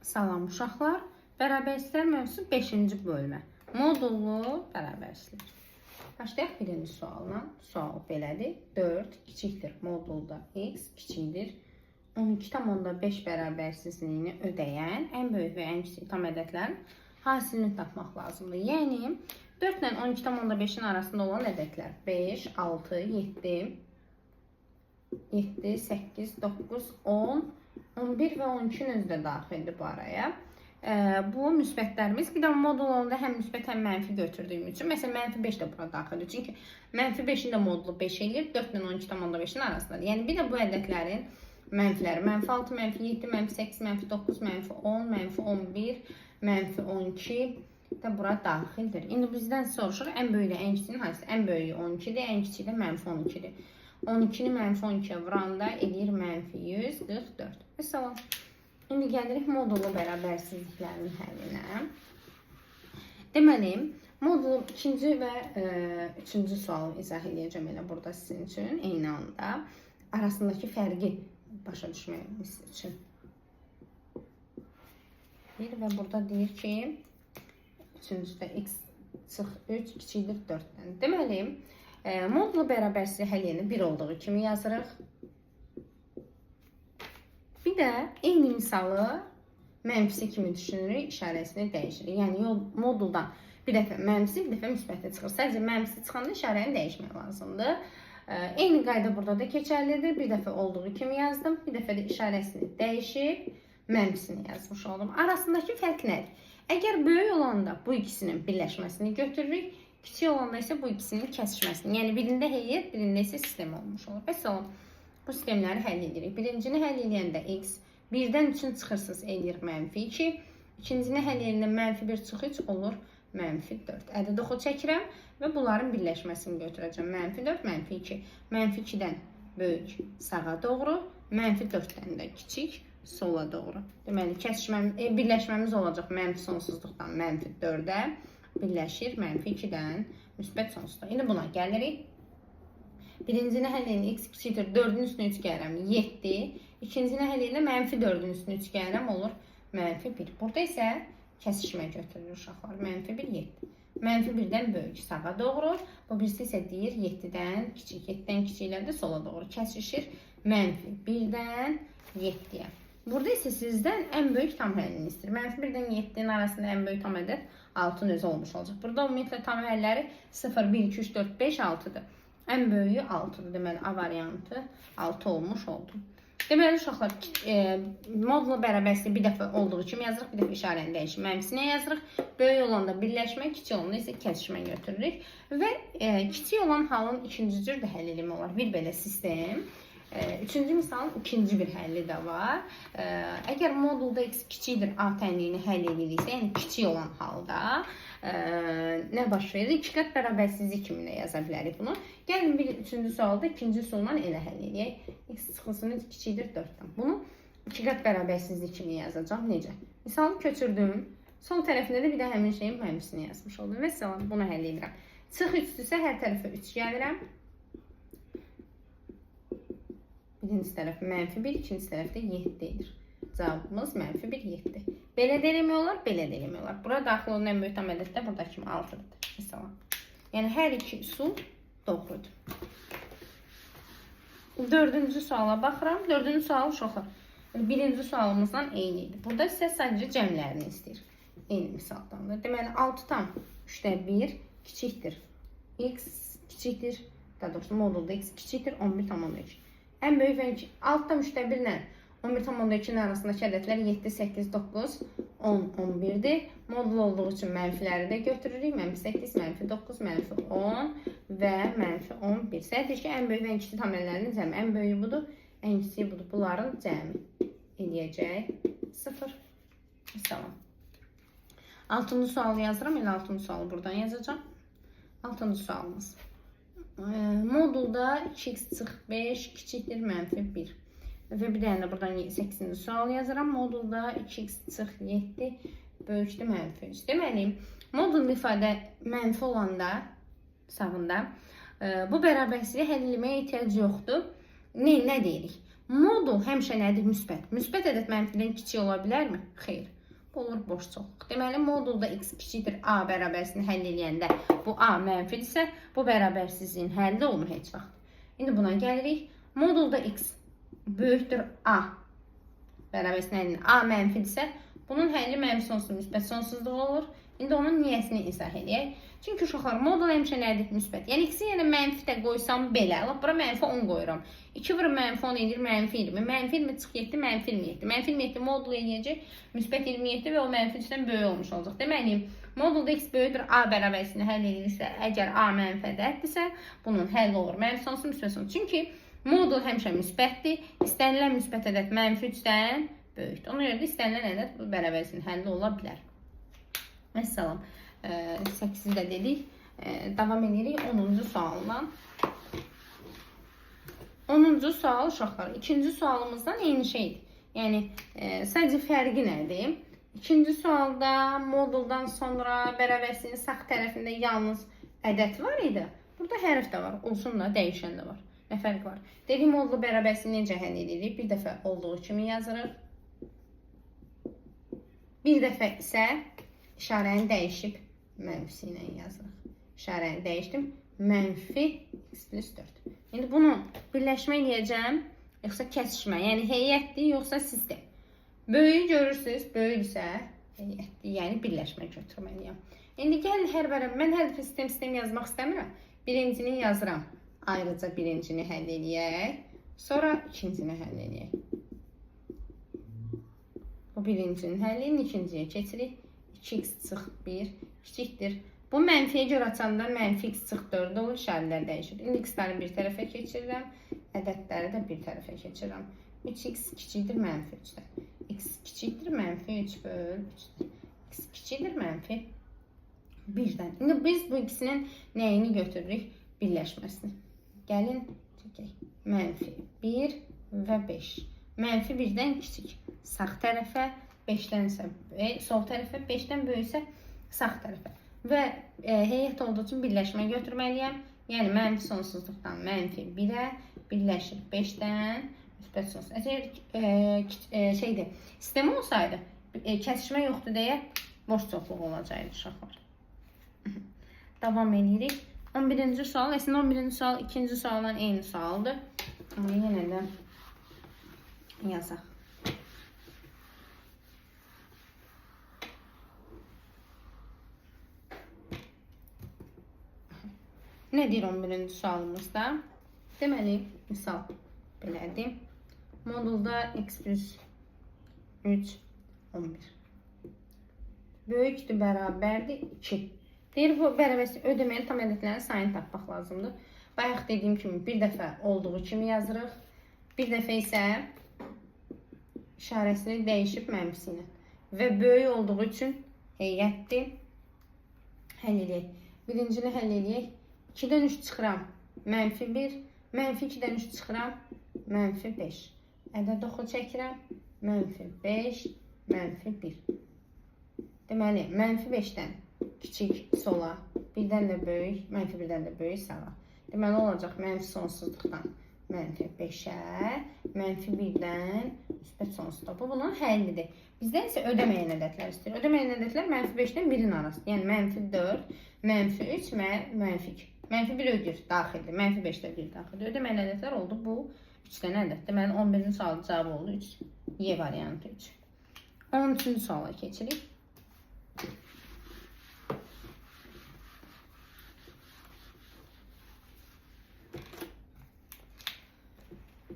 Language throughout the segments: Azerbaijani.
Salam uşaqlar. Bərabərsizlər mövzusu 5-ci bölmə. Modullu bərabərsizlər. Başlayaq birinci sualla. Sual belədir. 4 kiçikdir modulda x kiçikdir 12,5 bərabərsizliyini ödəyən ən böyük və ən kiçik tam ədədlərin hasilini tapmaq lazımdır. Yəni 4 ilə 12,5-in arasında olan ədədlər 5, 6, 7, 7, 8, 9, 10, 11 və 12-nin özü də daxildir bu araya. Bu müsbətlərimiz. Bir də modul olanda həm müsbət, həm mənfi götürdüyüm üçün. Məsələn, mənfi 5 də bura daxildir. Çünki mənfi 5-in də modulu 5 eləyir. 4 ilə 12,5-in arasındadır. Yəni bir də bu ədədlərin mənfiləri. Mənfi 6, mənfi 7, mənfi 8, mənfi 9, mənfi 10, mənfi 11, mənfi 12 də bura daxildir. İndi bizdən soruşur ən böyüyü ilə ən kiçiyinin hansı? Ən böyüyü 12-dir, ən kiçiyi də mənfi 12-dir. 12-ni mənfi 12-yə vuranda eləyir mənfi 144. Məsələn, indi gəlirik modullu bərabərsizliklərin həllinə. Deməli, modulun ikinci və üçüncü sualını izah edəcəm elə burada sizin üçün eyni anda. Arasındakı fərqi başa düşməyimiz üçün. Bir və burada deyir ki, üçüncüdə x çıx 3 kiçikdir 4-dən. Deməli, modullu bərabərsizlik həll yerini 1 olduğu kimi yazırıq. Bir də eyni misalı mənfisi kimi düşünürük, işarəsini dəyişirik. Yəni moduldan bir dəfə mənfisi, bir dəfə müsbəti çıxır. Sadəcə mənfisi çıxanda işarəni dəyişmək lazımdır. Eyni qayda burada da keçərlidir. Bir dəfə olduğu kimi yazdım, bir dəfə də işarəsini dəyişib mənfisini yazmış oldum. Arasındakı fərq nədir? Əgər böyük olanda bu ikisinin birləşməsini götürürük, kiçik olanda isə bu ikisinin kəsişməsini. Yəni birində heyət, birində isə sistem olmuş olur. Məsələn, bu sistemləri həll edirik. Birincini həll edəndə x 1-dən 3-ün çıxırsınız eləyir mənfi 2. İkincini həll edəndə mənfi 1 çıx 3 olur mənfi 4. Ədəd oxu çəkirəm və bunların birləşməsini götürəcəm. Mənfi 4, mənfi 2. Mənfi 2-dən böyük sağa doğru, mənfi 4-dən də kiçik sola doğru. Deməli, birləşməmiz olacaq mənfi sonsuzluqdan mənfi 4-ə birləşir mənfi 2-dən müsbət sonsuzluq. İndi buna gəlirik. Birincini həll edəndə x kiçikdir 4-ün üstünə 3 gəlirəm 7. İkincini həll edəndə mənfi 4-ün üstünə 3 gəlirəm olur mənfi 1. Burada isə kəsişmə götürülür uşaqlar. Mənfi 1, 7. Mənfi 1-dən böyük sağa doğru. Bu birisi isə deyir 7-dən kiçik. 7-dən kiçiklər də sola doğru kəsişir. Mənfi 1-dən 7-yə. Burada isə sizdən ən böyük tam həllini istəyir. Mənfi 1-dən 7-nin arasında ən böyük tam ədəd 6-nın özü olmuş olacaq. Burada ümumiyyətlə tam həlləri 0, 1, 2, 3, 4, 5, 6-dır. Ən böyüyü 6-dır. Deməli, A variantı 6 olmuş oldu. Deməli, uşaqlar, modullu bərabərsizliyi bir dəfə olduğu kimi yazırıq, bir dəfə işarəni dəyişib mənfisinə yazırıq. Böyük olanda birləşmə, kiçik olanda isə kəsişmə götürürük. Və kiçik olan halın ikinci cür də həll eləmək olar. Bir belə sistem. Üçüncü misalın ikinci bir həlli də var. Əgər modulda x kiçikdir a tənliyini həll ediriksə, yəni kiçik olan halda nə baş verir? İki qat bərabərsizlik kimi də yaza bilərik bunu. Gəlin bir üçüncü sualda ikinci üsulla elə həll edək. X çıxılsın kiçikdir 4-dən. Bunu iki qat bərabərsizlik kimi yazacağam. Necə? Misalı köçürdüm. Sol tərəfində də bir də həmin şeyin mənfisini yazmış oldum. Məsələn, bunu həll edirəm. Çıx 3-dürsə hər tərəfə 3 gəlirəm. Birinci tərəf mənfi 1, ikinci tərəfdə 7 edir. Cavabımız mənfi 1, 7. Belə də eləmək olar, belə də eləmək olar. Bura daxil olan ən böyük tam ədəd də burada kimi 6-dır. Məsələn. Yəni hər iki üsul doğrudur. Dördüncü suala baxıram. Dördüncü sual uşaqlar. Birinci sualımızdan eyni idi. Burada isə sadəcə cəmlərini istəyir. Eyni misaldandır. Deməli 6 tam 3-də 1 kiçikdir. X kiçikdir. Daha doğrusu modulda x kiçikdir 11,2. Ən böyük və 6 tam 3-də 1 ilə 11,2-nin arasındakı ədədlər 7, 8, 9, 10, 11-dir. Modul olduğu üçün mənfiləri də götürürük. Mənfi 8, mənfi 9, mənfi 10 və mənfi 11. Səhv ki, ən böyük və ən kiçik tam ədədlərinin cəmi. Ən böyüyü budur, ən kiçiyi budur. Bunların cəmi eləyəcək 0. Tamam. Altıncı sualı yazıram. Elə altıncı sualı buradan yazacağam. Altıncı sualımız. Modulda 2x çıx 5 kiçikdir mənfi 1. Və bir dənə də buradan 8-ci sual yazıram. Modulda 2x çıx 7 böyükdür mənfi 3. Deməli, modul ifadə mənfi olanda sağında bu bərabərsizliyi həll etməyə ehtiyac yoxdur. Nə deyirik? Modul həmişə nədir? Müsbət. Müsbət ədəd mənfidən kiçik ola bilərmi? Xeyr. Bu olur boş çoxluq. Deməli, modulda x kiçikdir a bərabərsini həll eləyəndə bu a mənfidirsə, bu bərabərsizliyin həlli olmur heç vaxt. İndi buna gəlirik. Modulda x böyükdür a bərabərsinin həllini a mənfidirsə, bunun həlli mənfi sonsuz müsbət sonsuzluq olur. İndi onun niyəsini izah eləyək. Çünki uşaqlar, modul həmişə nədir? Müsbət. Yəni x-i yenə mənfi də qoysam belə, lap bura mənfi 10 qoyuram. 2 vurur mənfi 10 edir mənfi 20. Mənfi 20 çıx 7, mənfi 27. Mənfi 27 modul eləyəcək müsbət 27 və o mənfi 3-dən böyük olmuş olacaq. Deməli, modulda x böyükdür a bərabərsini həll edirsə, əgər a mənfi ədəddirsə, bunun həlli olur mənfi sonsuz müsbət sonsuz. Çünki modul həmişə müsbətdir. İstənilən müsbət ədəd mənfi 3-dən böyükdür. Ona görə də istənilən ədəd bu bərabərsinin həlli ola bilər. Məsələn, 8-i də dedik. Davam edirik 10-cu sualla. 10-cu sual uşaqlar, ikinci sualımızdan eyni şeydir. Yəni, sadəcə fərqi nədir? İkinci sualda moduldan sonra bərabərsinin sağ tərəfində yalnız ədəd var idi. Burada hərf də var, olsun da, dəyişən də var. Nə fərq var? Dediyim modulu bərabərsini necə həll edirik? Bir dəfə olduğu kimi yazırıq. Bir dəfə isə işarəni dəyişib mənfisi ilə yazırıq. İşarəni dəyişdim. Mənfi x plus 4. İndi bunu birləşmə eləyəcəm, yoxsa kəsişmə, yəni heyətdir, yoxsa sistem. Böyüyü görürsünüz, böyüksə heyətdir, yəni birləşmə götürməliyəm. İndi gəlin hər bərabər, mən hər dəfə sistem yazmaq istəmirəm. Birincini yazıram. Ayrıca birincini həll eləyək, sonra ikincini həll eləyək. Bu birincinin həllini ikinciyə keçirik. 2x çıx 1 kiçikdir. Bu mənfiyə görə açanda mənfi x çıx 4 olur, işarələr dəyişir. İndi x-ləri bir tərəfə keçirirəm, ədədləri də bir tərəfə keçirirəm. 3x kiçikdir mənfi 3-dən. X kiçikdir mənfi 3 böl 3-dən. X kiçikdir mənfi 1-dən. İndi biz bu ikisinin nəyini götürürük? Birləşməsini. Gəlin çəkək. Mənfi 1 və 5. Mənfi 1-dən kiçik. Sağ tərəfə 5-dən isə sol tərəfə, 5-dən böyüksə sağ tərəfə. Və heyət olduğu üçün birləşmə götürməliyəm. Yəni mənfi sonsuzluqdan mənfi 1-ə birləşir 5-dən müsbət sonsuz. Əgər şeydir, sistem olsaydı, kəsişmə yoxdur deyə boş çoxluq olacaqdı uşaqlar. Davam edirik. 11-ci sual. Əslində 11-ci sual ikinci sualla eyni sualdır. Amma yenə də yazaq. Nə deyir 11-ci sualımızda? Deməli, misal belədir. Modulda x plus 3, 11. Böyükdür, bərabərdir 2. Deyir, bu bərabərsizlik ödəməli tam ədədlərin sayını tapmaq lazımdır. Bayaq dediyim kimi bir dəfə olduğu kimi yazırıq. Bir dəfə isə işarəsini dəyişib mənfisi ilə. Və böyük olduğu üçün heyətdir. Həll eləyək. Birincini həll eləyək. 2-dən 3 çıxıram, mənfi 1, mənfi 2-dən 3 çıxıram, mənfi 5. Ədəd oxu çəkirəm, mənfi 5, mənfi 1. Deməli, mənfi 5-dən kiçik sola, 1-dən də böyük, mənfi 1-dən də böyük sağa. Deməli, olacaq mənfi sonsuzluqdan mənfi 5-ə, mənfi 1-dən müsbət sonsuzluq. Bu, bunun həllidir. Bizdən isə ödəməyən ədədlər istəyir. Ödəməyən ədədlər mənfi 5-dən 1-in arasıdır. Yəni, mənfi 4, mənfi 3, mənfi 2. Mənfi 1 ödəyir, daxildir. Mənfi 5 də ödəyir, daxildir. Ödəməyən ədədlər oldu bu 3 dənə ədəd. Deməli, 11-ci sualın cavabı oldu 3. Y variantı 3. 13-cü suala keçirik.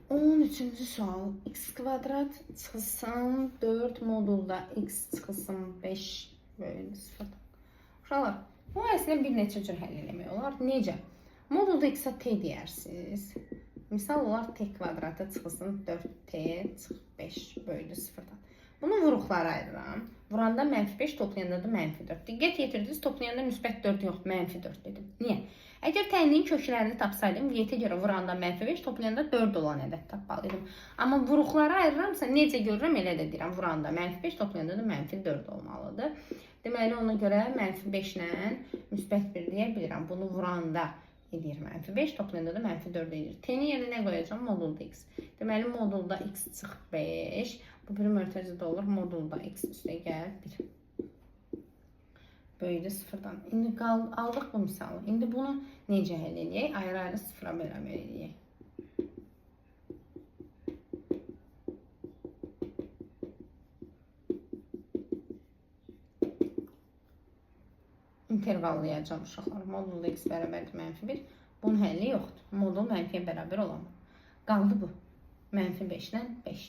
13-cü sual. X kvadrat çıxsın 4 modulda x çıxsın 5 bölü 0. Uşaqlar, bu əslində bir neçə cür həll eləmək olar. Necə? Modulda x-a t deyərsiniz. Misal olar t kvadratı çıxsın 4t çıx 5 bölü 0-dan. Bunu vuruqlara ayırıram. Vuranda mənfi 5, toplayanda da mənfi 4. Diqqət yetirdiniz, toplayanda müsbət 4 yox, mənfi 4 dedim. Niyə? Əgər tənliyin köklərini tapsaydım, y-ə görə vuranda mənfi 5, toplayanda 4 olan ədəd tapmalıydım. Amma vuruqlara ayırıramsa, necə görürəm, elə də deyirəm. Vuranda mənfi 5, toplayanda da mənfi 4 olmalıdır. Deməli, ona görə mənfi 5 ilə müsbət 1 deyə bilirəm. Bunu vuranda Edir mənfi 5, toplayanda da mənfi 4 edir. T-nin yerinə nə qoyacağam? Modulda x. Deməli, modulda x çıx 5. Bu bir mötərizədə olur. Modulda x üstə gəl 1. Böyüdü sıfırdan. İndi aldıq bu misalı. İndi bunu necə həll eləyək? Ayrı-ayrı sıfıra bərabər eləyək. İntervallayacağım uşaqlar. Modulda x bərabərdir mənfi 1. Bunun həlli yoxdur. Modul mənfiyə bərabər olamaz. Qaldı bu. Mənfi 5 ilə 5.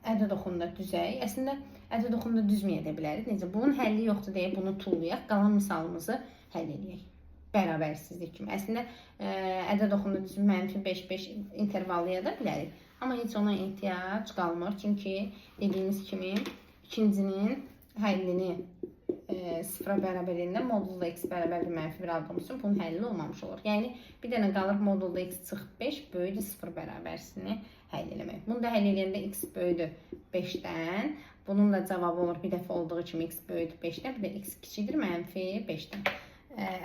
Ədəd oxunda düzək. Əslində, ədəd oxunda düzməyə də bilərik. Necə? Bunun həlli yoxdur deyə bunu tullayaq. Qalan misalımızı həll eləyək. Bərabərsizlik kimi. Əslində, ədəd oxunda düz mənfi 5, 5 intervallaya da bilərik. Amma heç ona ehtiyac qalmır. Çünki dediyimiz kimi ikincinin həllini sıfıra bərabər eləyəndə modulda x bərabərdir mənfi 1 aldığımız üçün bunun həlli olmamış olur. Yəni, bir dənə qalır modulda x çıx 5 böyüdür 0 bərabərsini həll eləmək. Bunu da həll eləyəndə x böyüdür 5-dən. Bunun da cavabı olur bir dəfə olduğu kimi x böyüdür 5-dən, bir də x kiçikdir mənfi 5-dən.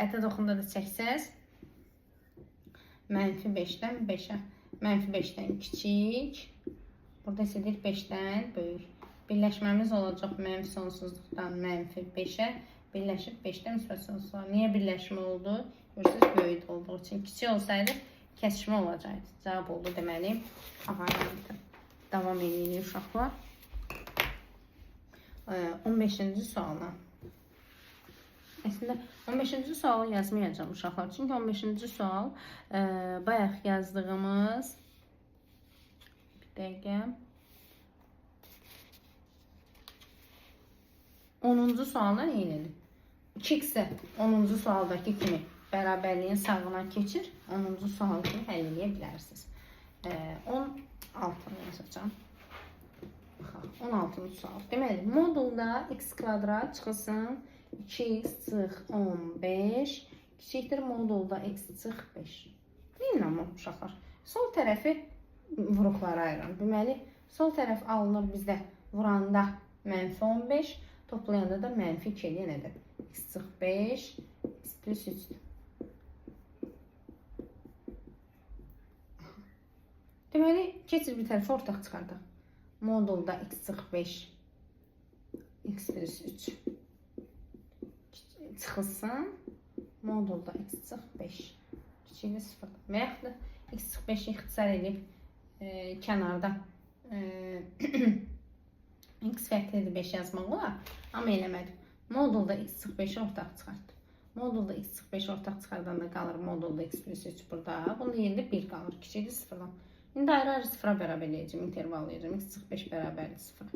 Ədəd oxunda da çəksəz mənfi 5-dən 5-ə, mənfi 5-dən kiçik, burada isə deyir 5-dən böyük. Birləşməmiz olacaq mənfi sonsuzluqdan mənfi 5-ə, birləşib 5-dən müsbət sonsuzluğa. Niyə birləşmə oldu? Görürsünüz, böyük olduğu üçün. Kiçik olsaydı kəsişmə olacaqdı. Cavab oldu deməli A variantı. Davam edirik uşaqlar. 15-ci suala. Əslində 15-ci sualı yazmayacağım uşaqlar. Çünki 15-ci sual bayaq yazdığımız bir dəqiqə 10-cu sualda nə elədik? 2x-i 10-cu sualdakı kimi bərabərliyin sağına keçir. 10-cu sual kimi həll eləyə bilərsiniz. 16-nı yazacağım. Baxaq, 16-cı sual. Deməli, modulda x kvadrat çıxılsın 2x çıx 15 kiçikdir modulda x çıx 5. Neyin amma uşaqlar? Sol tərəfi vuruqlara ayıram. Deməli, sol tərəf alınır bizdə vuranda mənfi 15, toplayanda da mənfi 2 eləyən ədəd. X çıx 5, x plus 3-dür. Deməli, keçir bir tərəfə ortaq çıxardaq. Modulda x çıx 5, x plus 3 çıxılsın. Modulda x çıx 5. Kiçikdir 0. Və yaxud da x çıx 5-i ixtisar edib kənarda x fərqlidir 5 yazmaq olar. Amma eləmədim. Modulda x çıx 5-i ortaq çıxartdım. Modulda x çıx 5-i ortaq çıxardanda qalır modulda x plus 3 burada. Bunun yerində 1 qalır. Kiçikdir 0-dan. İndi ayrı-ayrı sıfıra bərabər eləyəcəm, intervallayacağım. X çıx 5 bərabərdir 0-a.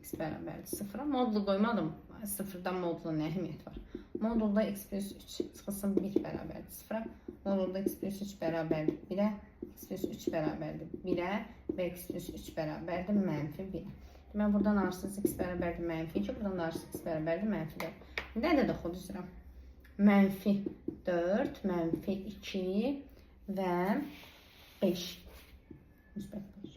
X bərabərdir 0-a. Modulu qoymadım. Sıfırdan modula nə əhəmiyyət var? Modulda x plus 3 çıxılsın 1 bərabərdir 0-a. Modulda x plus 3 bərabərdir 1-ə. X plus 3 bərabərdir 1-ə və x plus 3 bərabərdir mənfi 1-ə. Deməli, buradan alırsınız x bərabərdir mənfi 2, buradan da alırsınız x bərabərdir mənfi 4. İndi ədəd oxu düzürəm. Mənfi 4, mənfi 2 və 5. Müsbət 5.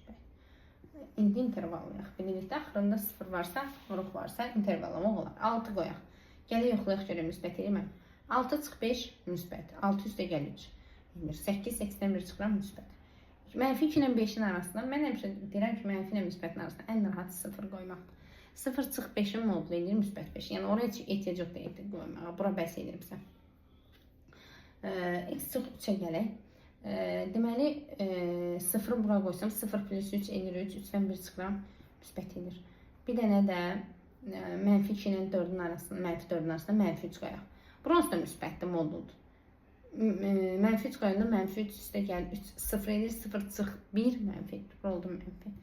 İndi intervallayaq. Bilirik də, axırında 0 varsa, vuruq varsa intervallamaq olar. 6 qoyaq. Gələk yoxlayaq görək müsbət eləyəm. 6 çıx 5 müsbət. 6 üstə gəl 3. 8, 8-dən 1 çıxıram müsbət. Mənfi 2 ilə 5-in arasında, mən həmişə deyirəm ki, mənfi ilə müsbətin arasında ən rahat 0 qoymaqdır. 0 çıx 5-in modulu eləyir müsbət 5. Yəni oraya heç ehtiyac yoxdur qoymağa. Bura bəs edir bizə. X çıx 3-ə gələk. Deməli, 0-ı bura qoysam 0 plus 3 eləyir 3, 3-dən 1 çıxıram, müsbət edir. Bir dənə də mənfi 2 ilə 4-ün arasında, mənfi 4-ün arasında mənfi 3 qoyaq. Burası da müsbətdir, moduldur. Mənfi 3 qoyanda mənfi 3 üstə gəl 3, 0 edir, 0 çıx 1, mənfi, bura oldu mənfi.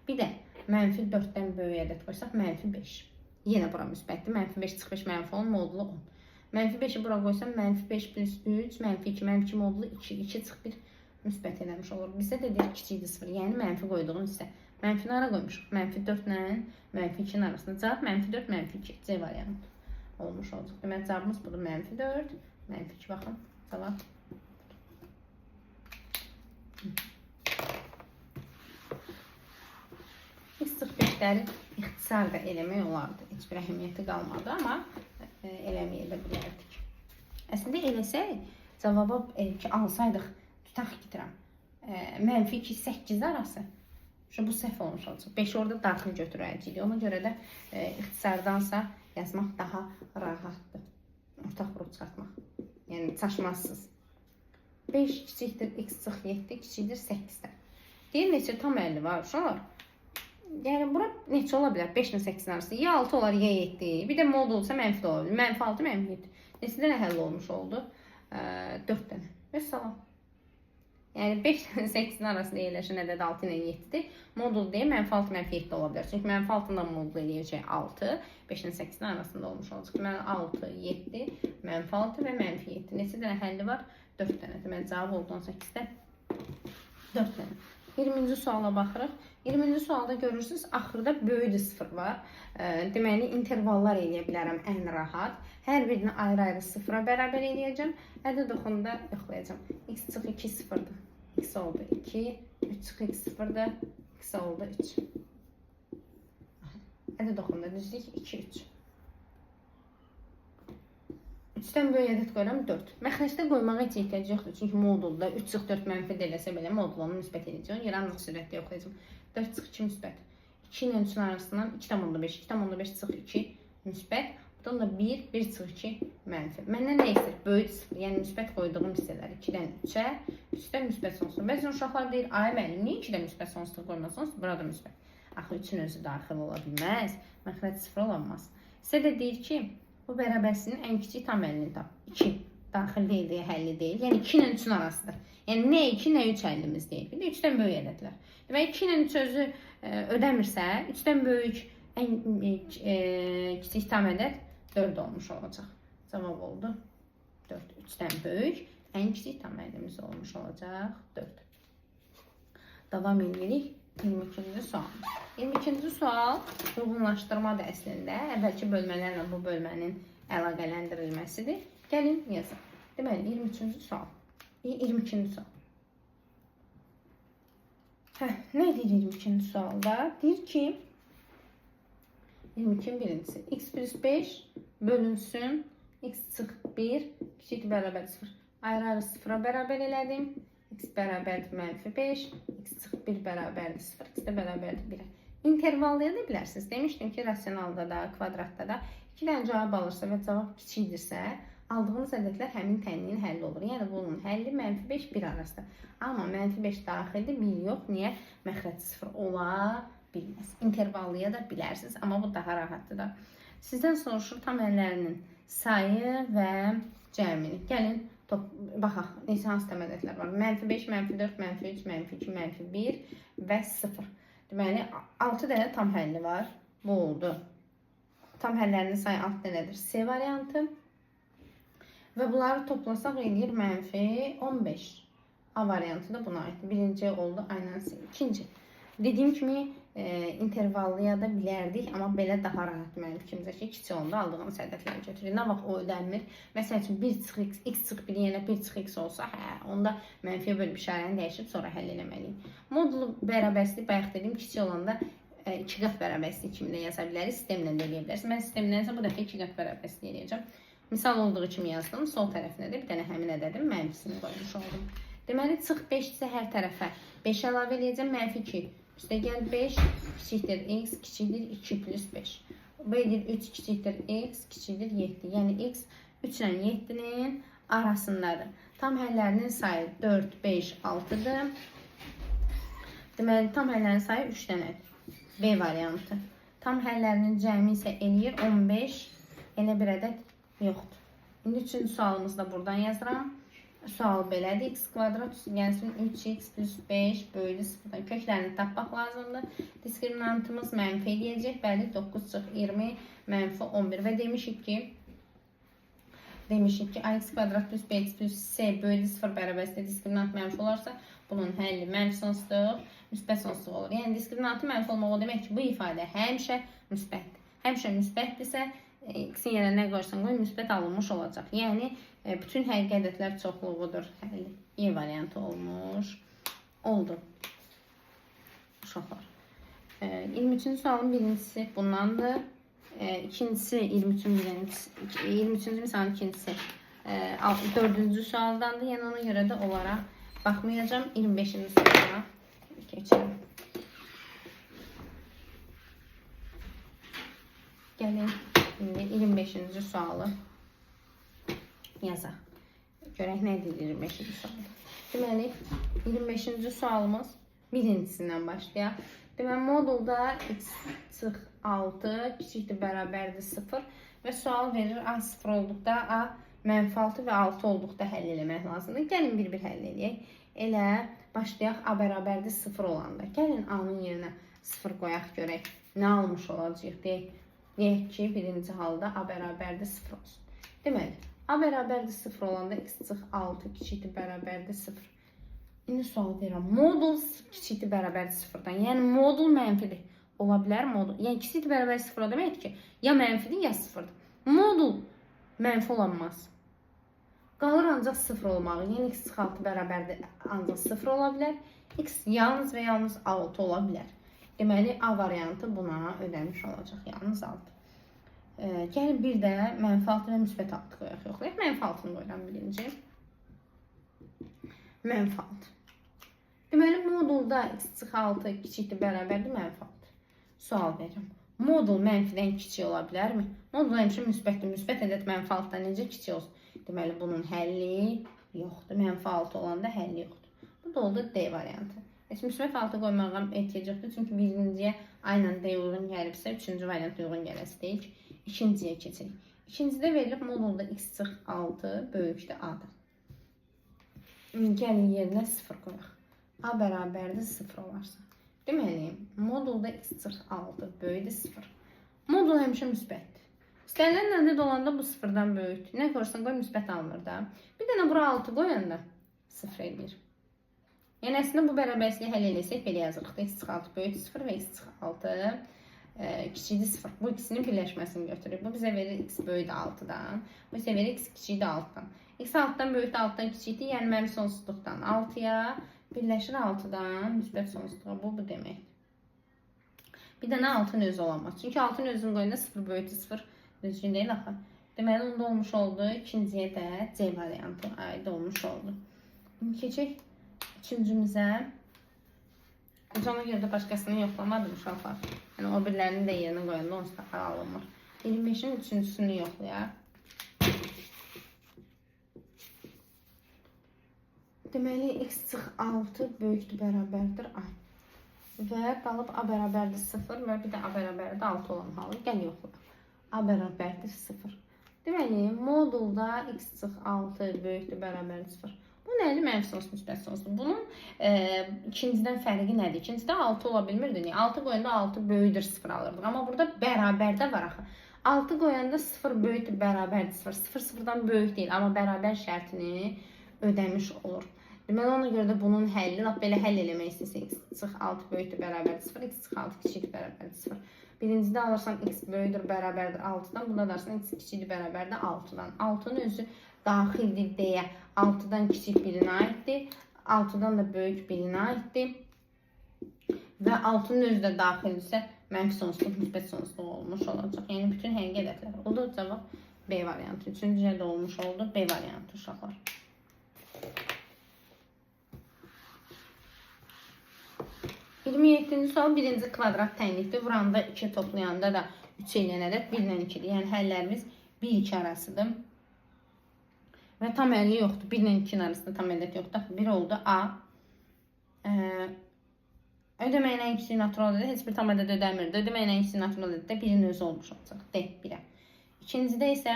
Bir də mənfi 4-dən böyük ədəd qoysaq, mənfi 5. Yenə bura müsbətdir, mənfi 5 çıx 5, mənfi 10, modulu 10. Mənfi 5-i bura qoysam, mənfi 5 plus 3, mənfi 2, mənfi 2 modulu 2, 2 çıx 1 müsbət eləmiş olur. Bizə də deyir kiçikdir 0, yəni mənfi qoyduğum hissə. Mənfini hara qoymuşuq? Mənfi 4 ilə mənfi 2-nin arasında. Cavab mənfi 4, mənfi 2. C variantı olmuş olacaq. Deməli, cavabımız budur. Mənfi 4, mənfi 2. Baxın, cavab X çıx 5-ləri ixtisar da eləmək olardı. Heç bir əhəmiyyəti qalmadı, amma eləməyə də bilərdik. Əslində eləsək, Cavaba ki alsaydıq, tutaq getirəm. Mənfi 2, 8 arası. Şu, bu səhv olmuş olacaq. 5 orada daxil götürəcəyik. Ona görə də ixtisardansa yazmaq daha rahatdır. Ortaq vurub çıxartmaq. Yəni çaşmazsınız. 5 kiçikdir x çıx 7 kiçikdir 8-dən. Deyir neçə tam 50 var uşaqlar. Yəni bura neçə ola bilər? 5 ilə 8-in arası. Ya 6 olar, ya 7. Bir də modulsa mənfi də ola bilər. Mənfi 6, mənfi 7. Neçə dənə həll olmuş oldu? 4 dənə. Vəssalam. Yəni 5 ilə 8-in arasında yerləşən ədəd 6 ilə 7-dir. Modul deyə mənfi 6, mənfi 7 ola bilər. Çünki mənfi 6-dan modul eləyəcək 6, 5 ilə 8-in arasında olmuş olacaq. Deməli 6, 7, mənfi 6 və mənfi 7. Neçə dənə həlli var? 4 dənə. Deməli cavab oldu 18-də 4 dənə. 20-ci suala baxırıq. 20-ci sualda görürsünüz, axırda böyük 0 var. Deməli intervallar eləyə bilərəm ən rahat. Hər birini ayrı-ayrı 0-a bərabər eləyəcəm. Ədəd oxunda yoxlayacağam. X çıx 2 0-dır. X oldu 2, 3 çıx x 0-dır. X oldu 3. Ədəd oxunda düzdük 2, 3. 3-dən böyük ədəd qoyuram 4. Məxrəcdə qoymağa heç ehtiyac yoxdur. Çünki modulda 3 çıx 4 mənfi də eləsə belə modul onu müsbət edəcək. Ona görə ancaq sürətdə yoxlayacağam. 4 çıx 2 müsbət. 2 ilə 3-ün arasından 2,5, 2,5 çıx 2 müsbət. Buradan da 1, 1 çıx 2 mənfi. Məndən nə istəyir? Böyük 0, yəni müsbət qoyduğum hissələr 2-dən 3-ə, 3-dən müsbət sonsuz. Bəzən uşaqlar deyir, ay müəllim, niyə 2-dən müsbət sonsuzluq qoymasınız? Burada müsbət. Axı 3-ün özü daxil ola bilməz. Məxrəc 0 olamaz. Sizə də deyir ki, bu bərabərsinin ən kiçik tam həllini tap. 2 daxil deyil deyə həlli deyil. Yəni 2 ilə 3-ün arasıdır. Yəni nə 2, nə 3 həllimiz deyil. Bir də 3-dən böyük ədədlər. Demək 2 ilə 3 özü ödəmirsə, 3-dən böyük ən kiçik tam ədəd 4 olmuş olacaq. Cavab oldu 4. 3-dən böyük ən kiçik tam ədədimiz olmuş olacaq 4. Davam edirik. 22-ci sual. 22-ci sual uyğunlaşdırmadır əslində. Əvvəlki bölmələrlə bu bölmənin əlaqələndirilməsidir. Gəlin yazaq. Deməli 23-cü sual. 22-ci sual. Hə, nə deyir 22-ci sualda? Deyir ki 22-nin birincisi x plus 5 bölünsün x çıx 1 kiçik bərabər 0. Ayrı-ayrı 0-a bərabər elədim. X bərabərdir mənfi 5, x çıx 1 bərabərdir 0, x də bərabərdir 1-ə. İntervallaya da bilərsiniz. Demişdim ki, rasionalda da, kvadratda da 2 dənə cavab alırsa və cavab kiçikdirsə, aldığınız ədədlər həmin tənliyin həlli olur. Yəni bunun həlli mənfi 5, 1 arasında. Amma mənfi 5 daxildir, 1 yox. Niyə? Məxrəc 0 ola bilməz. İntervallaya da bilərsiniz, amma bu daha rahatdır da. Sizdən soruşur tam həllərinin sayı və cəmini. Gəlin baxaq, neçə hansı tam ədədlər var. Mənfi 5, mənfi 4, mənfi 3, mənfi 2, mənfi 1 və 0. Deməli, 6 dənə tam həlli var. Bu oldu. Tam həllərinin sayı 6 dənədir. C variantı. Və bunları toplasaq eləyir mənfi 15. A variantı da buna aiddir. Birinci oldu, aynən C. İkinci. Dediyim kimi intervallıya da bilərdik, amma belə daha rahat mənim fikrimcə ki, kiçik olanda aldığımız ədədləri götürür. Nə vaxt o ödənmir? Məsəl üçün 1 çıx x, x çıx 1 yenə 1 çıx x olsa, hə, onda mənfiyə bölüb işarəni dəyişib sonra həll eləməliyik. Modulu bərabərsizlik bayaq dedim, kiçik olanda 2 qat bərabərsizlik kimi də yaza bilərik, sistemlə də eləyə bilərsiniz. Mən sistemdənsə bu dəfə 2 qat bərabərsizlik eləyəcəm. Misal olduğu kimi yazdım. Sol tərəfinə də bir dənə həmin ədədin mənfisini qoymuş oldum. Deməli, çıx 5 isə hər tərəfə 5 əlavə eləyəcəm. Mənfi 2. Üstə gəl 5 kiçikdir x kiçikdir 2 plus 5. Bu edir 3 kiçikdir x kiçikdir 7. Yəni x 3 ilə 7-nin arasındadır. Tam həllərinin sayı 4, 5, 6-dır. Deməli, tam həllərin sayı 3 dənədir. B variantı. Tam həllərinin cəmi isə eləyir 15. Elə bir ədəd yoxdur. İndi üçüncü sualımızı da buradan yazıram. Sual belədir. X kvadrat gəlsin 3x plus 5 bölü 0-dan. Köklərini tapmaq lazımdır. Diskriminantımız mənfi eləyəcək. Bəli, 9 çıx 20 mənfi 11. Və demişik ki ax kvadrat plus bx plus c bölü 0 bərabərsə diskriminant mənfi olarsa, bunun həlli mənfi sonsuzluq, müsbət sonsuzluq olur. Yəni diskriminantı mənfi olmaq o demək ki, bu ifadə həmişə müsbətdir. Həmişə müsbətdirsə, x-in yerinə nə qoyarsan qoy, müsbət alınmış olacaq. Yəni bütün həqiqi ədədlər çoxluğudur. Həlli. Y variantı olmuş. Oldu. Uşaqlar. 23-cü sualın birincisi bundandır. İkincisi 23-cü misalın ikincisi 4-cü sualdandır. Yəni ona görə də onlara baxmayacağam. 25-ci suala keçirəm. Gəlin indi 25-ci sualı yazaq. Görək nə deyir 25-ci sualda. Deməli 25-ci sualımız birincisindən başlayaq. Deməli modulda x çıx 6 kiçikdir bərabərdir 0 və sual verir a 0 olduqda a mənfi 6 və 6 olduqda həll eləmək lazımdır. Gəlin bir-bir həll eləyək. Elə başlayaq a bərabərdir 0 olanda. Gəlin a-nın yerinə 0 qoyaq görək nə almış olacağıq. Deyək ki, birinci halda a bərabərdir 0 olsun. Deməli, a bərabərdir 0 olanda x çıx 6 kiçikdir bərabərdir 0. İndi sual verirəm. Modul kiçikdir bərabərdir 0-dan. Yəni modul mənfidir. Ola bilər modul. Yəni kiçikdir bərabər 0 o deməkdir ki, ya mənfidir, ya 0-dır. Modul mənfi olanmaz. Qalır ancaq 0 olmağı. Yəni x çıx 6 bərabərdir ancaq 0 ola bilər. X yalnız və yalnız 6 ola bilər. Deməli A variantı buna ödəmiş olacaq. Yalnız 6. Gəlin bir də mənfi 6 və müsbət 6 qoyaq. Yoxlayaq. Mənfi 6-nı qoyuram birinci. Mənfi 6. Deməli modulda x çıx 6 kiçikdir bərabərdir mənfi 6. Sual verirəm. Modul mənfidən kiçik ola bilərmi? Modul həmişə müsbətdir. Müsbət ədəd mənfi 6-dan necə kiçik olsun? Deməli bunun həlli yoxdur. Mənfi 6 olanda həlli yoxdur. Bu da oldu D variantı. Heç müsbət 6 qoymağa ehtiyac yoxdur. Çünki birinciyə aynən D uyğun gəlibsə, üçüncü variant uyğun gələsi deyil. İkinciyə keçirik. İkincidə verilib modulda x çıx 6 böyükdür A-dan. Gəlin yerinə 0 qoyaq. A bərabərdir 0 olarsa. Deməli, modulda x çıx 6 böyükdür 0. Modul həmişə müsbətdir. İstənilən ədəd olanda bu 0-dan böyükdür. Nə qoyursan qoy müsbət alınır da. Bir dənə bura 6 qoyanda 0 eləyir. Yəni əslində bu bərabərsizliyi həll eləsək belə yazırıq da. X çıx 6 böyükdür 0 və x çıx 6 kiçikdir 0. Bu ikisinin birləşməsini götürürük. Bu bizə verir x böyükdür 6-dan. Bu bizə verir x kiçikdir 6-dan. X 6-dan böyükdür 6-dan kiçikdir. Yəni mənfi sonsuzluqdan 6-ya birləşir 6-dan müsbət sonsuzluğa. Bu deməkdir. Bir dənə 6-nın özü olamaz. Çünki 6-nın özünü qoyanda 0 böyükdür 0 düzgün deyil axı. Deməli onda olmuş oldu. İkinciyə də C variantı aid olmuş oldu. İndi keçək üçüncümüzə. Ona görə də başqasını yoxlamadım uşaqlar. Yəni o birilərinin də yerinə qoyanda onsuz da alınmır. 25-in üçüncüsünü yoxlayaq. Deməli x çıx 6 böyükdür bərabərdir a. Və qalıb a bərabərdir 0 və bir də a bərabərdir 6 olan halı. Gəl yoxlayaq. A bərabərdir 0. Deməli modulda x çıx 6 böyükdür bərabərdir 0. Bu nədir? Mənfi sonsuz, müsbət sonsuz. Bunun ikincidən fərqi nədir? İkincidə 6 ola bilmirdi. Niyə? 6 qoyanda 6 böyükdür 0 alırdıq. Amma burada bərabərdə var axı. 6 qoyanda 0 böyükdür bərabərdir 0. 0 sıfırdan böyük deyil, amma bərabər şərtini ödəmiş olur. Deməli ona görə də bunun həlli, lap belə həll eləmək istəsə x çıx 6 böyükdür bərabərdir 0, x çıx 6 kiçikdir bərabərdir 0. Birincidə alırsan x böyükdür bərabərdir 6-dan, bunda da alırsan x kiçikdir bərabərdir 6-dan. 6-nın özü daxildir deyə 6-dan kiçik birinə aiddir, 6-dan da böyük birinə aiddir. Və 6-nın özü də daxildirsə mənfi sonsuzluq, müsbət sonsuzluq olmuş olacaq. Yəni bütün həqiqi ədədlər. Oldu cavab B variantı. Üçüncüyə də olmuş oldu B variantı uşaqlar. 27-ci sual birinci kvadrat tənlikdir. Vuranda 2, toplayanda da 3 eləyən ədəd 1 ilə 2-dir. Yəni həllərimiz 1-2 arasıdır. Və tam əlli yoxdur. 1 ilə 2-nin arasında tam ədəd yoxdur. 1 oldu A. Ödəməyin ən kiçik natural ədədi heç bir tam ədəd ödəmirdi. Ödəməyin ən kiçik natural ədədi də 1-in özü olmuş olacaq. D 1-ə. İkincidə isə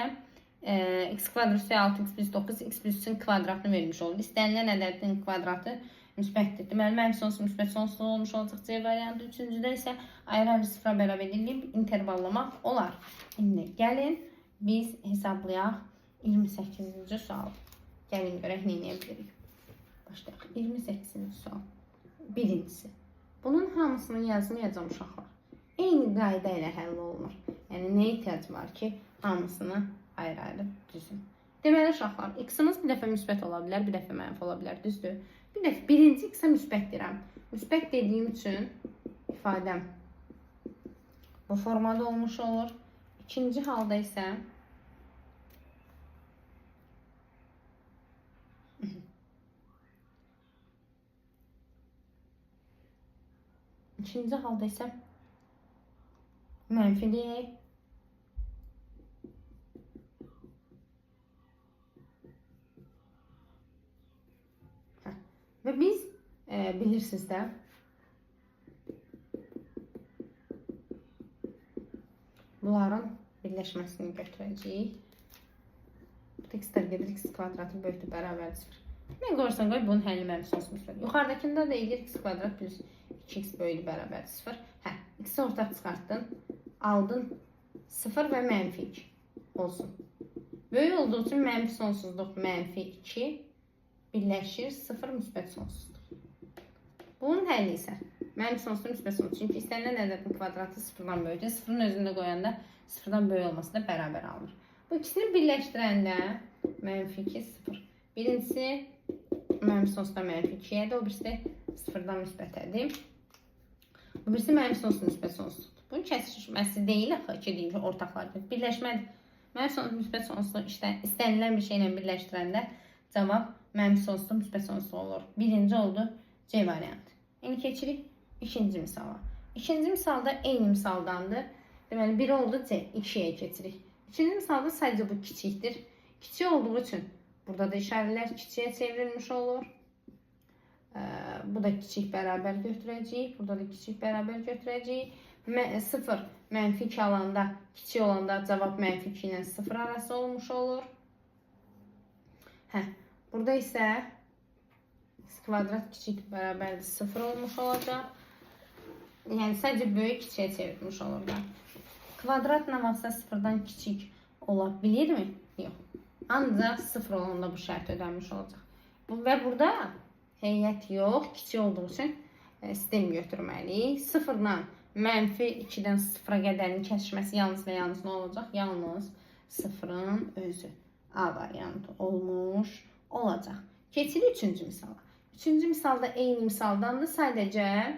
x kvadrat üstə 6x plus 9, x plus 3-ün kvadratını vermiş oldu. İstənilən ədədin kvadratı müsbətdir. Deməli, mənfi sonsuz, müsbət sonsuz olmuş olacaq C variantı. Üçüncüdə isə ayrı-ayrı sıfıra bərabər eləyib intervallamaq olar. İndi gəlin biz hesablayaq 28-ci sual. Gəlin görək nə edə bilirik. Başlayaq. 28-ci sual. Birincisi. Bunun hamısını yazmayacağam uşaqlar. Eyni qayda ilə həll olunur. Yəni nə ehtiyac var ki, hamısını ayrı-ayrı düzün. Deməli uşaqlar, x-imiz bir dəfə müsbət ola bilər, bir dəfə mənfi ola bilər, düzdür? Bir dəfə birinci x-ə müsbət deyirəm. Müsbət dediyim üçün ifadəm bu formada olmuş olur. İkinci halda isə İkinci halda isə mənfi deyək. Hə. Və biz bilirsiniz də bunların birləşməsini götürəcəyik. Bu x-lər gedir, x kvadratı böyükdür, bərabər 0. Mən qoyursan qoy, bunun həlli mənfi sonsuz müsbət. Yuxarıdakında da eləyir x kvadrat plus 2x böyüdür, bərabər 0. Hə, x-i ortaq çıxartdın, aldın 0 və mənfi 2 olsun. Böyük olduğu üçün mənfi sonsuzluq mənfi 2 birləşir 0 müsbət sonsuzluq. Bunun həlli isə mənfi sonsuzluq müsbət sonsuzluq. Çünki istənilən ədədin kvadratı 0-dan böyükdür. 0-ın özündə qoyanda 0-dan böyük olması da bərabər alınır. Bu ikisini birləşdirəndə mənfi 2, 0. Birincisi mənfi sonsuzdan mənfi 2-yədir, o birisi 0-dan müsbətədir. Bu birisi mənfi sonsuz müsbət sonsuzluqdur. Bunun kəsişməsi deyil axı ki, deyim ki, ortaqlardır. Birləşmədir. Mənfi sonsuz müsbət sonsuzluq istənilən bir şeylə birləşdirəndə cavab mənfi sonsuzluq müsbət sonsuzluq olur. Birinci oldu C variantı. İndi keçirik ikinci misala. İkinci misalda eyni misaldandır. Deməli, biri oldu C, 2-yə keçirik. İkinci misalda sadəcə bu kiçikdir. Kiçik olduğu üçün burada da işarələr kiçiyə çevrilmiş olur. Bu da kiçik bərabər götürəcəyik. Burada da kiçik bərabər götürəcəyik. 0 mənfi 2 alanda, kiçik olanda cavab mənfi 2 ilə 0 arası olmuş olur. Hə, burada isə x kvadrat kiçik bərabərdir 0 olmuş olacaq. Yəni sadəcə böyük kiçiyə çevrilmiş olur da. Kvadrat nə vaxtsa 0-dan kiçik ola bilirmi? Yox. Ancaq 0 olanda bu şərt ödənmiş olacaq. Və burada heyət yox, kiçik olduğu üçün sistem götürməliyik. 0-dan mənfi 2-dən 0-a qədərin kəsişməsi yalnız və yalnız nə olacaq? Yalnız 0-ın özü. A variantı olmuş olacaq. Keçirik üçüncü misala. Üçüncü misalda eyni misaldandır. Sadəcə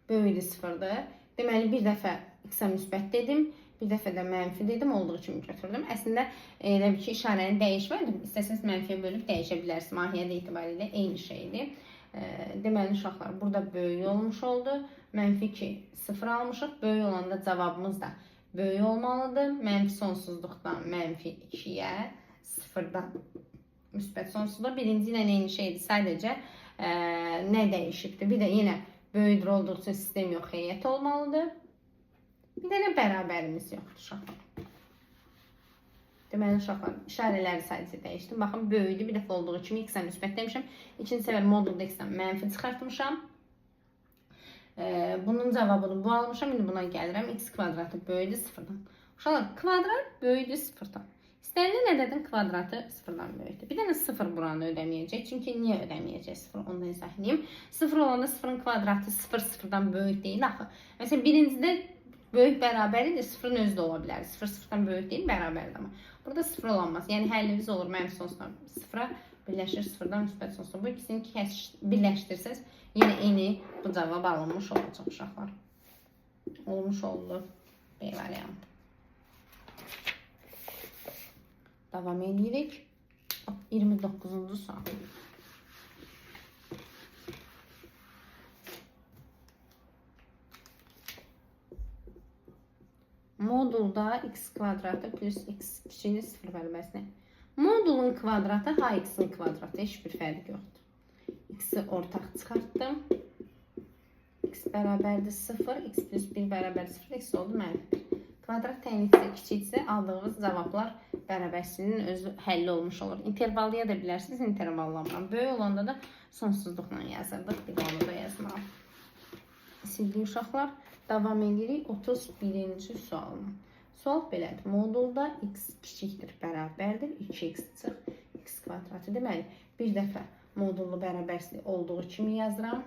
böyüdü 0-dır. Deməli, bir dəfə x-ə müsbət dedim, bir dəfə də mənfi dedim, olduğu kimi götürdüm. Əslində, elə bir ki, işarəni dəyişmədim. İstəsəniz mənfiyə bölüb dəyişə bilərsiniz. Mahiyyət etibarilə eyni şeydir. Deməli, uşaqlar, burada böyük olmuş oldu. Mənfi 2, 0 almışıq. Böyük olanda cavabımız da böyük olmalıdır. Mənfi sonsuzluqdan mənfi 2-yə, 0-dan müsbət sonsuzluğa. Birinci ilə eyni şeydir. Sadəcə nə dəyişibdir? Bir də yenə böyüdür olduğu üçün sistem yox, heyət olmalıdır. Bir dənə bərabərimiz yoxdur uşaqlar. Deməli uşaqlar, işarələri sadəcə dəyişdim. Baxın, böyüdü bir dəfə olduğu kimi x-ə müsbət demişəm. İkinci səbəb modulda x-dən mənfi çıxartmışam. Bunun cavabını bu almışam. İndi buna gəlirəm. X kvadratı böyüdü 0-dan. Uşaqlar, kvadrat böyüdü 0-dan. İstənilən ədədin kvadratı 0-dan böyükdür. Bir dənə 0 buranı ödəməyəcək. Çünki niyə ödəməyəcək 0? Onu da izah edeyim. 0 olanda 0-ın kvadratı 0 0-dan böyük deyil axı. Məsələn, birincidə böyük bərabər idi, 0-ın özü də ola bilər. 0 0-dan böyük deyil, bərabərdir amma. Burada 0 olanmaz. Yəni həllimiz olur mənfi sonsuzdan 0-a birləşir 0-dan müsbət sonsuzdan. Bu ikisini birləşdirsəz, yenə eyni bu cavab alınmış olacaq uşaqlar. Olmuş oldu B variantı. Davam edirik. 29-cu sual. Modulda x kvadratı plus x kiçiyi 0 bərabərsinə. Modulun kvadratı hx-in kvadratı, heç bir fərqi yoxdur. X-i ortaq çıxartdım. X bərabərdir 0, x plus 1 bərabər 0, x oldu mənfi 1. Kvadrat təyinliksə kiçiksə aldığımız cavablar bərabərsizliyin özü həlli olmuş olur. İntervallaya da bilərsiniz, intervallanmam. Böyük olanda da sonsuzluqla yazırdıq. Bir də onu da yazmalı. Sildik uşaqlar. Davam edirik 31-ci sualına. Sual belədir. Modulda x kiçikdir, bərabərdir. 2x çıx, x kvadratı. Deməli, bir dəfə modullu bərabərsizlik olduğu kimi yazıram.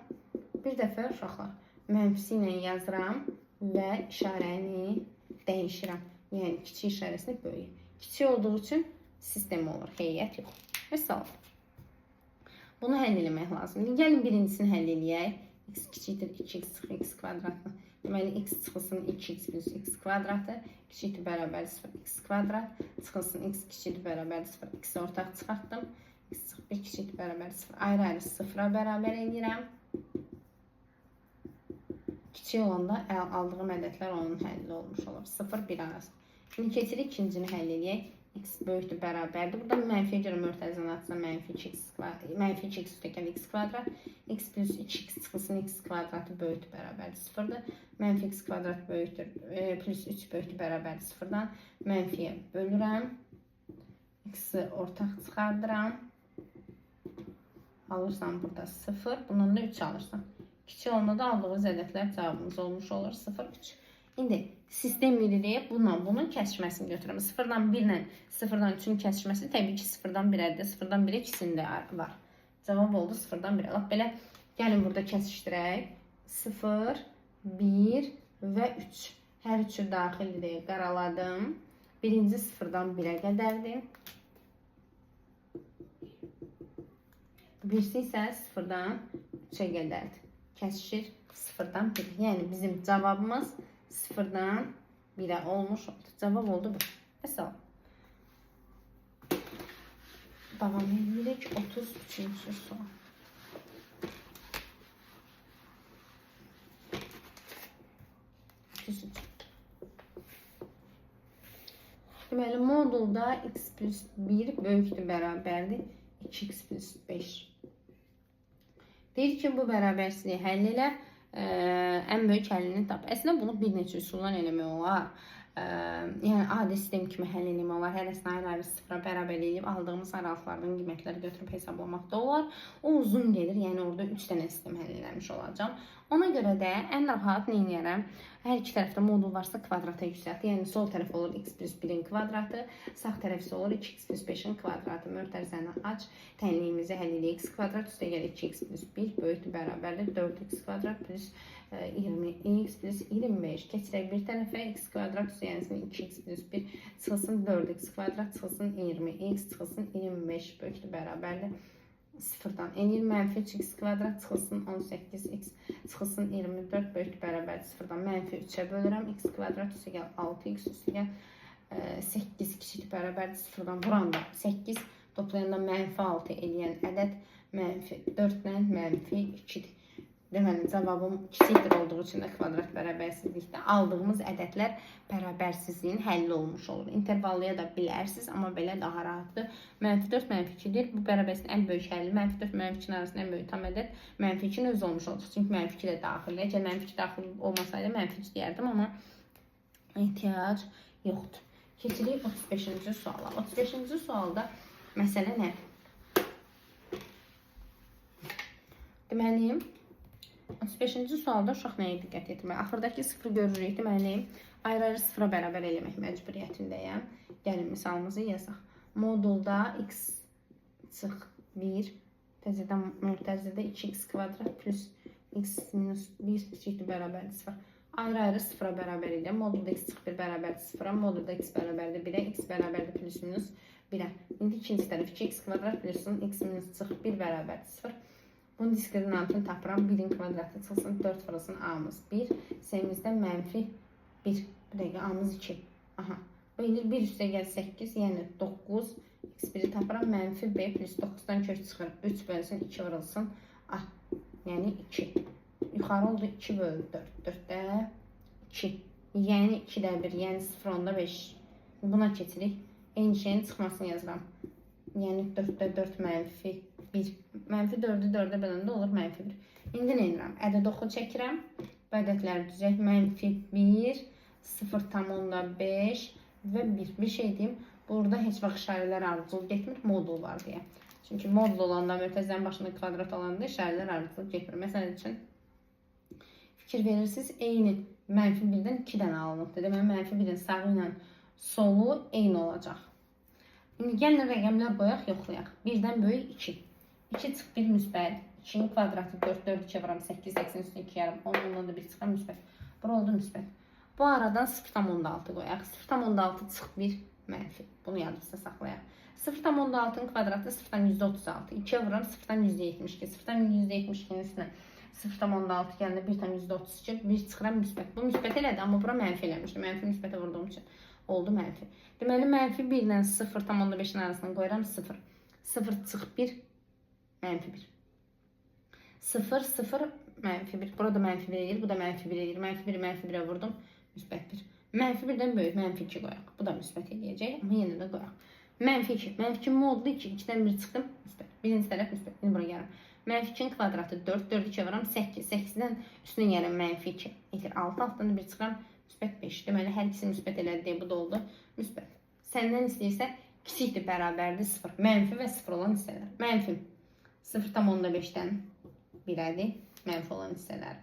Bir dəfə uşaqlar mənfisi ilə yazıram və işarəni dəyişirəm. Yəni kiçik işarəsini böyük. Kiçik olduğu üçün sistem olur, heyət yox. Məsəl, bunu həll eləmək lazımdır. Gəlin birincisini həll eləyək. X kiçikdir 2x çıx x kvadratı. Deməli x çıxılsın 2x plus x kvadratı kiçikdir bərabər 0 x kvadrat çıxılsın x kiçikdir bərabər 0 x ortaq çıxartdım. X çıx 1 kiçikdir bərabər 0 ayrı-ayrı 0-a bərabər eləyirəm. Kiçik olanda aldığım ədədlər onun həlli olmuş olur. 0, 1 arası. İndi keçirik ikincini həll eləyək. X böyükdür, bərabərdir. Burada mənfiyə görə mötərizəni atsam mənfi 2x kvadrat, mənfi 2x üstəgəl x kvadrat, x plus 2x çıxılsın x kvadratı böyükdür, bərabərdir 0-dır. Mənfi x kvadrat böyükdür, plus 3 böyükdür, bərabərdir 0-dan. Mənfiyə bölürəm. X-i ortaq çıxardıram. Alırsan burada 0, bundan da 3 alırsan. Kiçik olanda da aldığımız ədədlər cavabımız olmuş olur 0, 3. İndi sistem deyə bununla bunun kəsişməsini götürürəm. 0-dan 1 ilə 0-dan 3-ün kəsişməsi təbii ki 0-dan 1-ədir. 0-dan 1-ə ikisində var. Cavab oldu 0-dan 1-ə. Lap belə gəlin burada kəsişdirək. 0, 1 və 3. Hər üçü daxildir deyə qaraladım. Birinci 0-dan 1-ə qədərdir. Birisi isə 0-dan 3-ə qədərdir. Kəsişir 0-dan 1. Yəni bizim cavabımız 0-dan 1-ə olmuş oldu. Cavab oldu bu. Vəssalam. Davam edirik. 33-cü sual. Deməli, modulda x plus 1 böyükdür, bərabərdir 2x plus 5. Deyir ki, bu bərabərsizliyi həll elə, ən böyük həllini tap. Əslində, bunu bir neçə üsulla eləmək olar. Yəni, adi sistem kimi həll eləmək olar. Hərəsini ayrı-ayrı sıfıra bərabər eləyib aldığımız aralıqlardan qiymətləri götürüb hesablamaq da olar. O uzun gedir, yəni orada 3 dənə sistem həll eləmiş olacağam. Ona görə də ən rahat nə eləyərəm? Hər iki tərəfdə modul varsa kvadrata yüksəlt. Yəni sol tərəf olur x plus 1-in kvadratı, sağ tərəf isə olur 2x plus 5-in kvadratı. Mötərizəni aç, tənliyimizi həll eləyək. X kvadrat üstə gəlir 2x plus 1 böyükdür, bərabərdir 4x kvadrat plus 20x plus 25. Keçirək bir tərəfə x kvadrat üstə gəlsin 2x plus 1 çıxılsın 4x kvadrat çıxılsın 20x çıxılsın 25 böyükdür, bərabərdir 0-dan. Eləyir mənfi 3x kvadrat çıxılsın 18x çıxılsın 24 böyükdür, bərabərdir 0-dan. Mənfi 3-ə bölürəm. X kvadrat üstə gəl 6x üstə gəl 8 kiçik bərabərdir 0-dan. Vuranda 8 toplayanda mənfi 6 eləyən ədəd mənfi 4 ilə mənfi 2-dir. Deməli, cavabım kiçikdir olduğu üçün də kvadrat bərabərsizlikdə aldığımız ədədlər bərabərsizliyin həlli olmuş olur. İntervallıya da bilərsiniz, amma belə daha rahatdır. Mənfi 4, mənfi 2-dir. Bu bərabərsizliyin ən böyük həlli mənfi 4, mənfi 2-nin arasında ən böyük tam ədəd mənfi 2-nin özü olmuş olacaq. Çünki mənfi 2 də daxildir. Əgər mənfi 2 daxil olmasaydı mənfi 3 deyərdim, amma ehtiyac yoxdur. Keçirik 35-ci suala. 35-ci sualda məsələ nə? Deməli, 35-ci sualda uşaq nəyə diqqət etməli? Axırdakı sıfırı görürük. Deməli, ayrı-ayrı sıfıra bərabər eləmək məcburiyyətindəyəm. Gəlin misalımızı yazaq. Modulda x çıx 1, təzədən mötərizədə 2x kvadrat plus x minus 1 kiçikdir bərabərdir 0. Ayrı-ayrı sıfıra bərabər edir. Modulda x çıx 1 bərabərdir 0-a, modulda x bərabərdir 1-ə, x bərabərdir plus minus 1-ə. İndi ikinci tərəf 2x kvadrat plusun x minus çıx 1 bərabərdir 0. Bunun diskriminantını tapıram. 1-in kvadratı çıxılsın, 4 vurulsun A-mız 1. C-mizdə mənfi 1. Bir dəqiqə, A-mız 2. Aha. Bu eləyir 1 üstə gəl 8, yəni 9. X1-i tapıram. Mənfi B plus 9-dan kök çıxır. 3 bölünsün, 2 vurulsun. A. Yəni 2. Yuxarı oldu 2 bölü 4. 4-də 2. Yəni 2-də 1, yəni 0,5. Buna keçirik. Eyni şeyin çıxmasını yazıram. Yəni 4-də 4 mənfi 1. Mənfi 4-ü 4-ə böləndə olur mənfi 1. İndi nə edirəm? Ədəd oxu çəkirəm. Bu ədədləri düzək. Mənfi 1, 0,5 və 1. Bir şey deyim. Burada heç vaxt işarələr ardıcıl getmir. Modul var deyə. Çünki modul olanda, mötərizənin başında kvadrat olanda işarələr ardıcıl getmir. Məsəl üçün, fikir verirsiniz, eyni mənfi 1-dən 2 dənə alınıbdır. Deməli, mənfi 1-in sağı ilə solu eyni olacaq. İndi gəlin rəqəmlər qoyaq, yoxlayaq. 1-dən böyük 2. 2 çıx 1 müsbət. 2-nin kvadratı 4, 4, 2 vuram 8, 80 üstünə 2 yarım. 10, ondan da 1 çıxar müsbət. Bura oldu müsbət. Bu aradan 0,6 qoyaq. 0,6 çıx 1 mənfi. Bunu yadınızda saxlayaq. 0,6-nın kvadratı 0,36. 2-yə vuram 0,72. 0,72-nin üstünə 0,6 gələndə 1,32. 1 çıxıram müsbət. Bu müsbət elədi, amma bura mənfi eləmişdi. Mənfi müsbətə vurduğum üçün oldu mənfi. Deməli, mənfi 1 ilə 0,5-in arasını qoyuram 0. 0 çıx 1, mənfi 1. 0, 0, Mənfi 1. Burada mənfi 1 eləyir, bu da mənfi 1 eləyir. Mənfi 1-i mənfi 1-ə vurdum. Müsbət 1. Mənfi 1-dən böyük, mənfi 2 qoyaq. Bu da müsbət eləyəcək, amma yenə də qoyaq. Mənfi 2. Mənfi 2 modulu 2. 2-dən 1 çıxdım. Müsbət. Birinci tərəf müsbət. İndi bura gəlirəm. Mənfi 2-nin kvadratı 4. 4-ü 2-yə vuram 8. 8-dən üstünə gəlirəm mənfi 2. Eləyir 6. Altdan da 1 çıxıram. Müsbət 5. Deməli, hər ikisi müsbət elədi deyə bu da oldu. Müsbət. Səndən istəyirsə kiçikdir, bərabərdir 0. Mənfi və 0 olan hissələr. Mənfi 0,5-dən 1-ədir. Mənfi olan hissələr.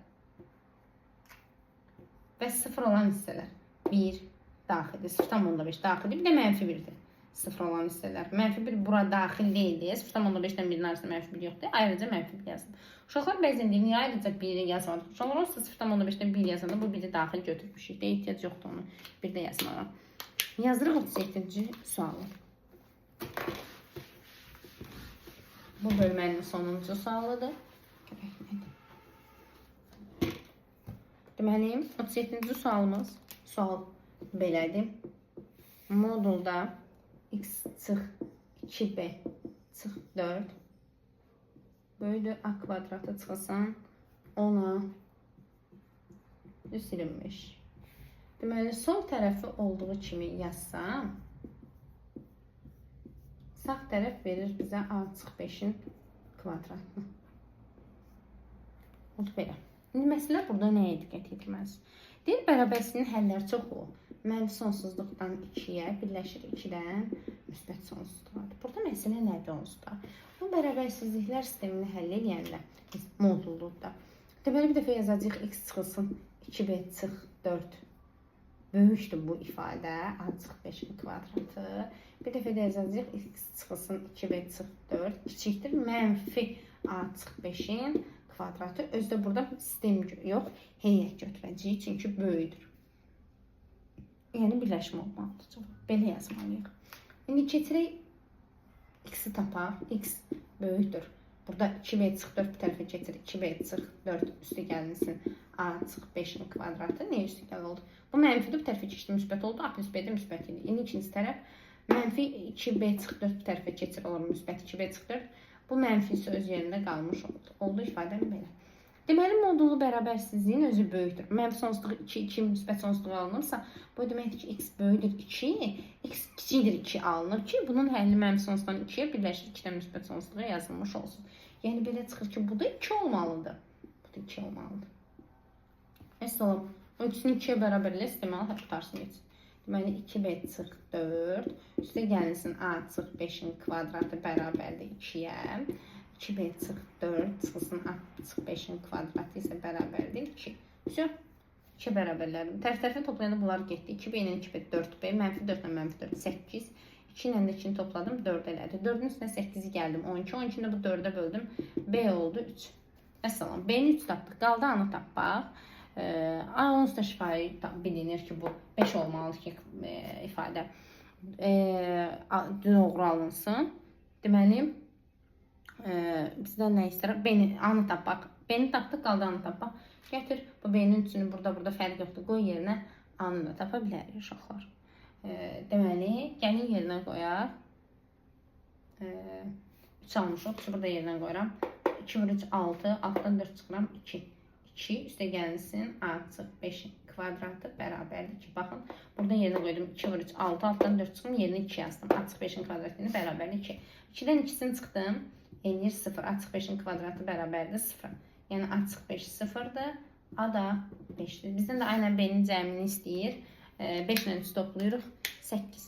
Və 0 olan hissələr. 1 daxildir. 0,5 daxildir. Bir də mənfi 1-dir. 0 olan hissələr. Mənfi 1 bura daxil deyildi. 0,5-dən 1-in arasında mənfi 1 yoxdur. Ayrıca mənfi 1 yazdım. Uşaqlar bəzən deyir, niyə ayrıca 1-i yazmadıq? Uşaqlar onsuz 0,5-dən 1 yazanda bu 1-i daxil götürmüşük. Də ehtiyac yoxdur onu bir də yazmağa. Yazırıq 37-ci sualı. Bu bölmənin sonuncu sualıdır. Görək nədir. Deməli, 37-ci sualımız sual belədir. Modulda x çıx 2b çıx 4 böyüdür a kvadratı çıxılsın 10-a 125. Deməli, sol tərəfi olduğu kimi yazsam, sağ tərəf verir bizə a çıx 5-in kvadratını. Oldu belə. İndi məsələ burada nəyə diqqət yetirməlisiniz? Deyir, bərabərsizliyin həlləri çoxlu. Mənfi sonsuzluqdan 2-yə birləşir 2-dən müsbət sonsuzluğa. Burada məsələ nədir onsuz da? Bu bərabərsizliklər sistemini həll eləyəndə biz modulluqda. Deməli, bir dəfə yazacağıq x çıxılsın 2b çıx 4 böyükdür bu ifadə a çıx 5-in kvadratı. Bir dəfə də yazacağıq x çıxılsın 2b çıx 4 kiçikdir mənfi a çıx 5-in kvadratı. Özü də burada sistem yox, heyət götürəcəyik çünki böyükdür. Yəni birləşmə olmalıdır. Belə yazmalıyıq. İndi keçirək x-i tapaq. X böyükdür. Burada 2b çıx 4 bu tərəfə keçir. 2b çıx 4 üstə gəlinsin. A çıx 5-in kvadratı. Nəyə üstə gəl oldu? Bu mənfidir, bu tərəfə keçdi, müsbət oldu. A plus B də müsbət idi. İndi ikinci tərəf mənfi 2b çıx 4 bu tərəfə keçir, olur müsbət 2b çıx 4. Bu mənfisi öz yerində qalmış oldu. Oldu ifadəm belə. Deməli, modullu bərabərsizliyin özü böyükdür. Mənfi sonsuzluq 2, 2 müsbət sonsuzluq alınırsa, bu deməkdir ki, x böyükdür 2, x kiçikdir 2 alınır ki, bunun həlli mənfi sonsuzdan 2-yə birləşir 2-dən müsbət sonsuzluğa yazılmış olsun. Yəni, belə çıxır ki, bu da 2 olmalıdır. Bu da 2 olmalıdır. Məsələn, o ikisini 2-yə bərabər elə deməli, qurtarsın getsin. Deməli, 2b çıx 4, üstə gəlinsin a çıx 5-in kvadratı bərabərdir 2-yə. 2b çıx 4 çıxılsın a çıx 5-in kvadratı isə bərabərdir 2. Vəsə, 2 bərabərlərdir. Tərəf-tərəfə toplayanda bunlar getdi. 2b ilə 2b 4b, mənfi 4 ilə mənfi 4 8. 2 ilə də 2-ni topladım, 4 elədi. 4-ün üstünə 8-i gəldim, 12. 12-ni də bu 4-ə böldüm. B oldu 3. Əssalam, B-ni 3 tapdıq. Qaldı A-nı tapmaq. A onsuz da şifahi bilinir ki, bu 5 olmalıdır ki, ifadə doğru alınsın. Deməli, bizdən nə istəyir? B-ni, A-nı tapmaq. B-ni tapdıq, qaldı A-nı tapmaq. Gətir, bu B-nin üçünü burada fərq yoxdur. Qoy yerinə A-nı da tapa bilərik uşaqlar. Deməli, gəlin yerinə qoyaq. 3 almışıq. 3-ü burada yerinə qoyuram. 2 vur 3, 6. 6-dan 4 çıxıram, 2. 2 üstə gəlinsin A çıx 5-in kvadratı bərabərdir 2. Baxın, burada yerinə qoydum 2 vur 3, 6. 6-dan 4 çıxım, yerinə 2 yazdım. A çıx 5-in kvadratı bərabərdir 2. 2-dən 2-sini çıxdım. Eləyir 0. A çıx 5-in kvadratı bərabərdir 0. Yəni A çıx 5 0-dır. A da 5-dir. Bizdən də aynən B-nin cəmini istəyir. 5 ilə 3 toplayırıq. 8.